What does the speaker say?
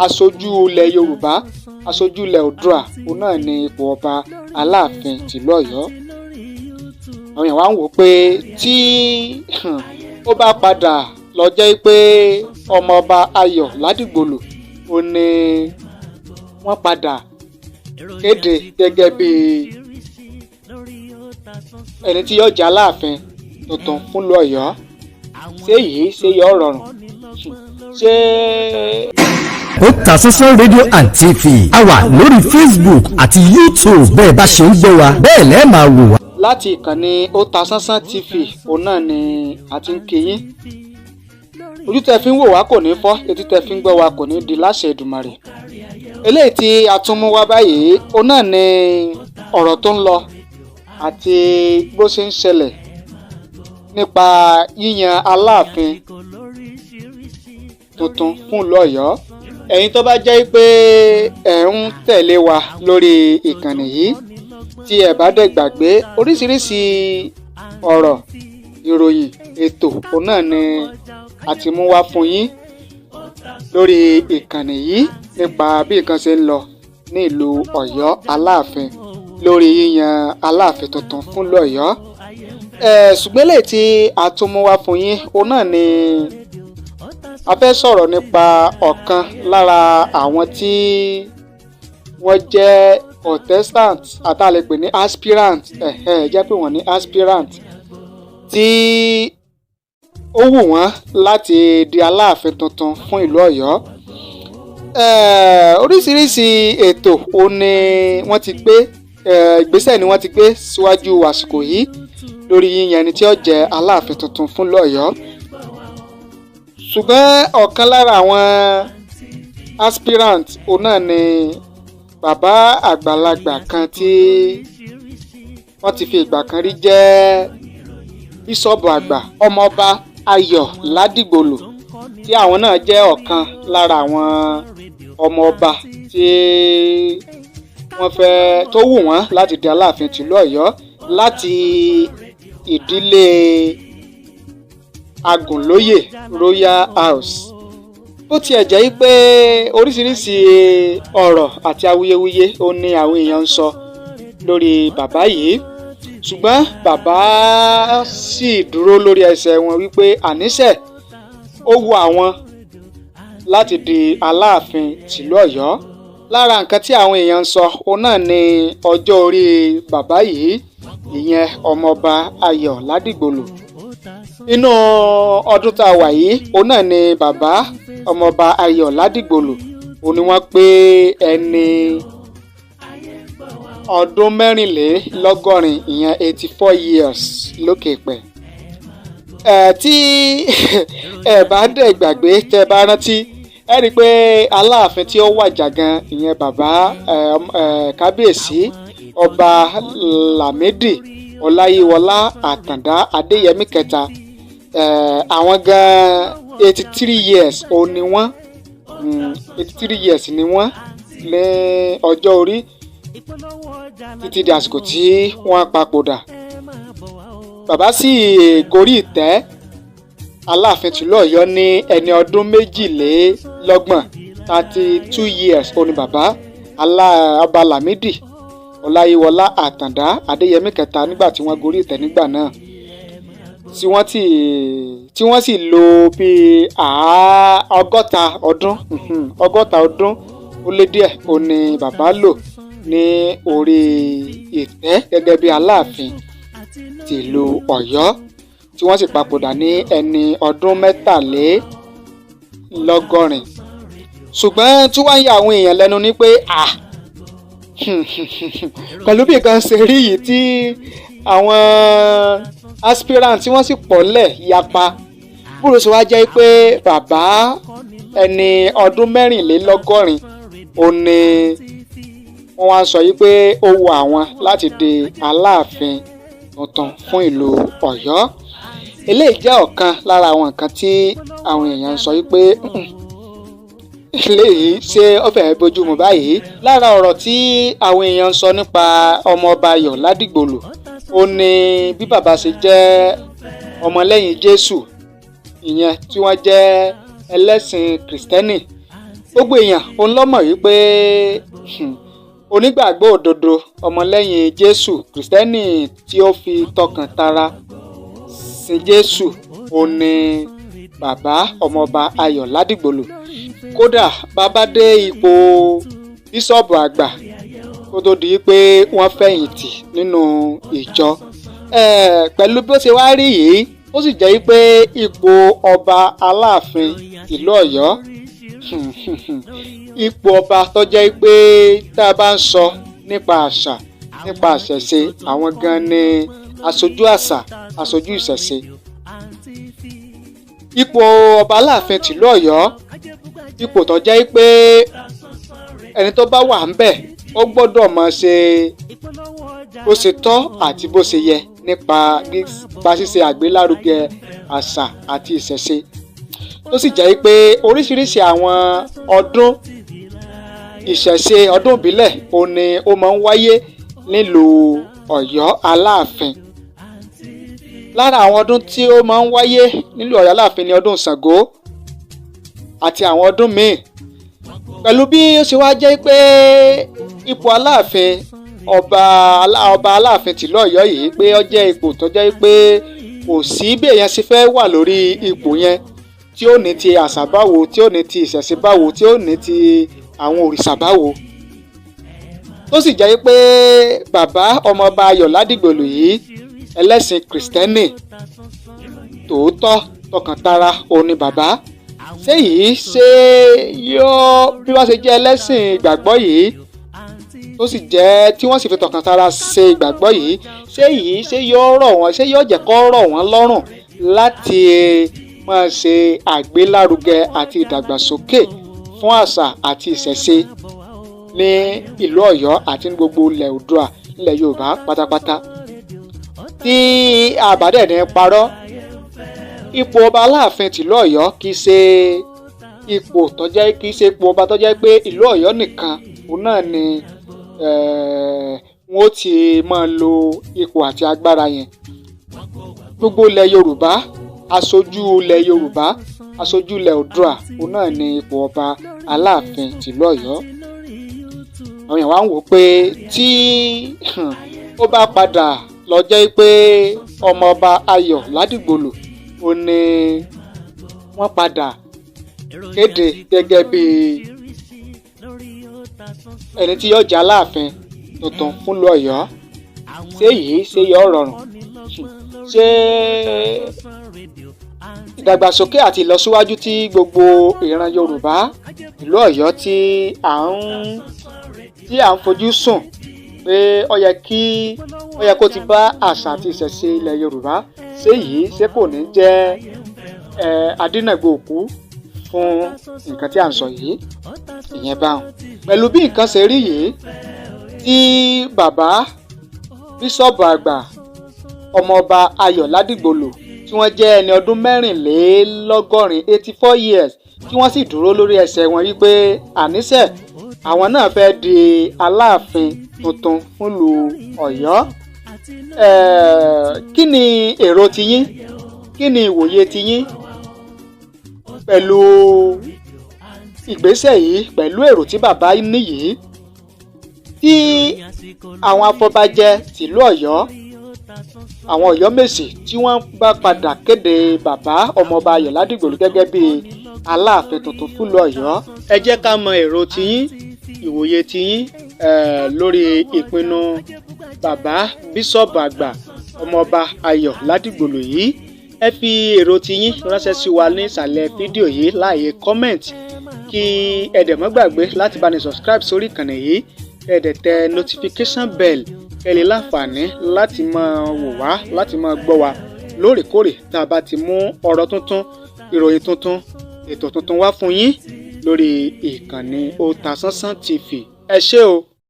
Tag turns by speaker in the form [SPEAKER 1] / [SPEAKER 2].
[SPEAKER 1] Aṣojú ilẹ̀ Yorùbá, aṣojú ilẹ̀ Oòduà, òun náà ni ipò ọba Aláàfin tìlú Ọ̀yọ́. Àwọn èèyàn wá ń wò ó pé tí ó bá padà lọ jẹ́ pé ọmọọba Ayọ̀ Ládìgbòlù ó ní wọ́n padà kéde gẹ́gẹ́ bí ẹni tí yóò jẹ́ Aláàfin tuntun fúnlùú Ọ̀yọ́, ṣé yìí ṣé yóò rọrùn ṣé?
[SPEAKER 2] Otasansan Radio and TV, a wà lórí Facebook àti YouTube. Bẹ́ẹ̀ bá ṣe ń gbọ́ wa, bẹ́ẹ̀ lẹ́ẹ̀ máa wò wá.
[SPEAKER 1] Láti ìkànnì Otasansan TV, òun náà ni a ti ń kí yín. Ojú tẹ́ fi ń wò wá kò ní fọ́, etí tẹ́ fi ń gbọ́ wa kò ní di láṣẹ Èdùmàrè. Eléyìí tí a tún mú wá báyìí, òun náà ni ọ̀rọ̀ tó ń lọ àti bó ṣe ń ṣẹlẹ̀ nípa yíyan Aláàfin tuntun fún ìlú Ọ̀yọ́. Ẹ̀yin tó bá jẹ́ pé ẹ̀ ń tẹ̀lé wa lórí ìkànnì yìí, tí ẹ bá dẹ̀ gbàgbé, oríṣiríṣi ọ̀rọ̀, ìròyìn, ètò, òun náà ni a ti mú wá fún yín lórí ìkànnì yìí nípa bí nǹkan ṣe ń lọ ní ìlú Ọ̀yọ́ Aláàfin lórí yíyan Aláàfin tuntun fún ìlú Ọ̀yọ́. Ẹ̀ ṣùgbọ́n eléyìí tí a tún mú wá fún yín, òun náà ni a fẹ́ sọ̀rọ̀ nípa ọ̀kan lára àwọn tí wọ́n jẹ́ contestant àtàlẹ́ pè ní aspirant, ẹ̀hẹ́ jẹ́ pé wọ́n ní aspirant tí ó wù wọ́n láti di Aláàfin tuntun fún ìlú Ọ̀yọ́. Oríṣiríṣi ètò òun ni wọ́n ti gbé, ìgbésẹ̀ ni wọ́n ti gbé síwájú àsìkò yìí lórí yíyan ẹni tí ó jẹ́ Aláàfin tuntun fún ìlú Ọ̀yọ́. Ṣùgbọ́n ọ̀kan lára àwọn aspirant, òun náà ni bàbá àgbàlagbà kan tí wọ́n ti fi ìgbà kan rí jẹ́ bíṣọ́ọ̀bù àgbà, ọmọọba Ayọ̀ Ládìgbòlù, tí àwọn náà jẹ́ ọ̀kan lára àwọn ọmọọba tí wọ́n fẹ́ tó wù wọ́n láti di Aláàfin tìlú Ọ̀yọ́ láti ìdílé Agùnlóyè Royal House. Bó tiẹ̀ jẹ́ pé oríṣiríṣi ọ̀rọ̀ àti awuyewuye ó ní àwọn èèyàn ń sọ lórí bàbá yìí, ṣùgbọ́n bàbá sì dúró lórí ẹsẹ̀ wọn wípé àníṣe ó wu àwọn láti di Aláàfin tìlú Ọ̀yọ́. Lára nǹkan tí àwọn èèyàn ń sọ, òun náà ni ọjọ́ orí bàbá yìí, ìyẹn ọmọọba Ayọ̀ Ládìgbòlù. Inú ọdún tá a wà yìí, òun náà ni bàbá ọmọọba Ayọ̀ Ládìgbòlù, òun ni wọ́n pé ẹni ọdún 84, ìyẹn 84 years lókè pẹ̀. Ẹ̀ tí ẹ bá dẹ̀ gbàgbé, tẹ́ bá rántí, ẹ rí i pé Aláàfin tí ó wàjà gan, ìyẹn bàbá kábíyèsí Ọba Lámìdí Ọláyíwọlá Àtàndá Adéyẹmí kẹta, àwọn gan 83 years òun ni wọ́n, 83 years ni wọ́n ní ọjọ́ orí títí di àsìkò tí wọ́n papòdà. Bàbá sì gorí ìtẹ́ Aláàfin tìlú Ọ̀yọ́ ní ẹni ọdún 32, 32 years, ó ní bàbá Ọba Lámìdí Ọláyíwọlá Àtàndá Adéyẹmí kẹta nígbà tí wọ́n gorí ìtẹ́ nígbà náà, tí wọ́n sì lò bíi 60 ọdún, 60 ọdún ó lé díẹ̀ ó ní bàbá lò ní orí ìtẹ́ gẹ́gẹ́ bí Aláàfin tìlú Ọ̀yọ́, tí wọ́n sì papòdà ní ẹni ọdún 83. Ṣùgbọ́n tí wọ́n ń ya àwọn èèyàn lẹ́nu ni pé, ah, pẹ̀lú bí nǹkan ṣe rí yìí, tí àwọn aspirant tí wọ́n sì pọ̀ lẹ̀ yapa, búrò ṣe wá jẹ́ pé bàbá ẹni ọdún 84 ó ní wọ́n wá ń sọ yìí pé ó wu àwọn láti di Aláàfin tuntun fún ìlú Ọ̀yọ́. Eléyìí jẹ́ ọ̀kan lára àwọn nǹkan tí àwọn èèyàn ń sọ yìí pé eléyìí, ṣé ó fẹ́ẹ́ bójúmu báyìí? Lára ọ̀rọ̀ tí àwọn èèyàn ń sọ nípa ọmọọba Ayọ̀ Ládìgbòlù, ó ní bí bàbá ṣe jẹ́ ọmọlẹ́yìn Jésù, ìyẹn tí wọ́n jẹ́ ẹlẹ́sìn Kìrìsìtẹ́nì. Gbogbo èèyàn òun ló mọ̀ wípé onígbàgbọ́ òdodo, ọmọlẹ́yìn Jésù, Kìrìsìtẹ́nì tí ó fi tọkàn tara sin Jésù òun ni bàbá Ọmọọba Ayọ̀ Ládìgbòlù. Kódà bàbá dé ipò bíṣọ̀bù àgbà kó tó di pé wọ́n fẹ̀yìntì nínú ìjọ. Pẹ̀lú bí ó ṣe wá rí yìí, ó sì jẹ́ pé ipò ọba Aláàfin ìlú Ọ̀yọ́, ipò ọba tó jẹ́ pé tá a bá ń sọ nípa àṣà, nípa àṣẹ̀ṣe, àwọn gan ni aṣojú àṣà, aṣojú ìṣẹ̀ṣe. Ipò ọba Aláàfin tìlú Ọ̀yọ́, ipò tó jẹ́ pé ẹni tó bá wà ńbẹ̀ ó gbọ́dọ̀ máa ṣe bó ṣe tọ́ àti bó ṣe yẹ nípa ṣíṣe àgbélárugẹ àṣà àti ìṣẹ̀ṣe, tó sì jẹ́ pé oríṣiríṣi àwọn ọdún ìṣẹ̀ṣe, ọdún ìbílẹ̀ òun ni ó máa ń wáyé nílùú Ọ̀yọ́ Aláàfin. Lára àwọn ọdún tí ó máa ń wáyé nílùú Ọ̀yọ́ Aláàfin ni ọdún Ṣàngó àti àwọn ọdún míì. Pẹ̀lú bí ó ṣe wá jẹ́ pé ipò Aláàfin, ọba Aláàfin tìlú Ọ̀yọ́ yìí, pé ó jẹ́ ipò tó jẹ́ pé kò sí bí èèyàn ṣe fẹ́ wà lórí ipò yẹn tí ó ní ti àṣà báwo, tí ó ní ti ìṣẹ̀ṣe báwo, tí ó ní ti àwọn òrìṣà báwo, tó sì jẹ́ pé bàbá Ọmọọba Ayọ̀ Ládìgbòlù yìí, ẹlẹ́sìn Kìrìsìtẹ́nì tòótọ́ tọkàntara òun ni bàbá. Ṣé yìí ṣé yóò bí wọ́n ṣe jẹ́ ẹlẹ́sìn ìgbàgbọ́ yìí, tó sì jẹ́ tí wọ́n sì fi tọkàntara ṣe ìgbàgbọ́ yìí, ṣé yìí ṣé yóò rọ̀ wọ́n, ṣé yóò jẹ́ kó rọ̀ wọ́n lọ́rùn láti máa ṣe àgbélárugẹ àti ìdàgbàsókè fún àṣà àti ìṣẹ̀ṣe ní ìlú Ọ̀yọ́ àti ní gbogbo ilẹ̀ Oòduà, ilẹ̀ Yorùbá pátápátá? Tí àbádẹ́ ní parọ́, ipò ọba Aláàfin tìlú Ọ̀yọ́ kì í ṣe ipò tó jẹ́, kì í ṣe ipò ọba tó jẹ́ pé ìlú Ọ̀yọ́ nìkan òun náà ni wọ́n ti máa lo ipò àti agbára yẹn. Gbogbo ilẹ̀ Yorùbá, aṣojú ilẹ̀ Yorùbá, aṣojú ilẹ̀ Oòduà òun náà ni ipò ọba Aláàfin tìlú Ọ̀yọ́. Àwọn èèyàn wá ń wò pé tí ó bá padà lọ jẹ́ pé Ọmọọba Ayọ̀ Ládìgbòlù ó ní wọ́n padà kéde gẹ́gẹ́ bí ẹni tí yóò jẹ́ Aláàfin tuntun fúnlùú Ọ̀yọ́, ṣé yìí ṣé yóò rọrùn? Ṣé ìdàgbàsókè àti ìlọsíwájú tí gbogbo ìran Yorùbá, ìlú Ọ̀yọ́ tí à ń fojú sùn pé ó yẹ kí ó yẹ kó ti bá àṣà àti ìṣẹ̀ṣe ilẹ̀ Yorùbá, ṣé yìí ṣé kò ní jẹ́ adínàgbò òkú fún nǹkan tí à ń sọ yìí? Ìyẹn báwọn. Pẹ̀lú bí nǹkan ṣe rí yìí, tí bàbá bíṣọ̀bù àgbà Ọmọọba Ayọ̀ Ládìgbòlù, tí wọ́n jẹ́ ẹni ọdún 84, 84 years, tí wọ́n sì dúró lórí ẹsẹ̀ wọn wípé àníṣe àwọn náà fẹ́ di Aláàfin tuntun fúnlùú Ọ̀yọ́, kí ni èrò tiyín? Kí ni ìwòye tiyín pẹ̀lú ìgbésẹ̀ yìí, pẹ̀lú èrò tí bàbá ní yìí, tí àwọn afọbajẹ tìlú Ọ̀yọ́, àwọn Ọ̀yọ́mèsì, tí wọ́n bá padà kéde bàbá Ọmọọba Ayọ̀ Ládìgbòlù gẹ́gẹ́ bí Aláàfin tuntun fúlùú Ọ̀yọ́? Ẹ jẹ́ ká mọ èrò tiyín, ìwòye tiyín lórí ìpinnu bàbá bíṣọ̀bù àgbà Ọmọọba Ayọ̀ Ládìgbòlù yìí. Ẹ fi èrò tiyín ránṣẹ́ sí wa ní ìsàlẹ̀ fídíò yìí láàyè comment, kí ẹ dẹ̀ má gbàgbé láti bá ní subscribe sórí ìkànnì yìí, ẹ dẹ̀ tẹ notification bell kẹ́ lè láǹfààní láti máa wò wá, láti máa gbọ́ wa lóòrèkóòrè tá a bá ti mú ọ̀rọ̀ tuntun, ìròyìn tuntun, ètò tuntun wá fún yín lórí ìkànnì Otasansan TV. Ẹ ṣé o.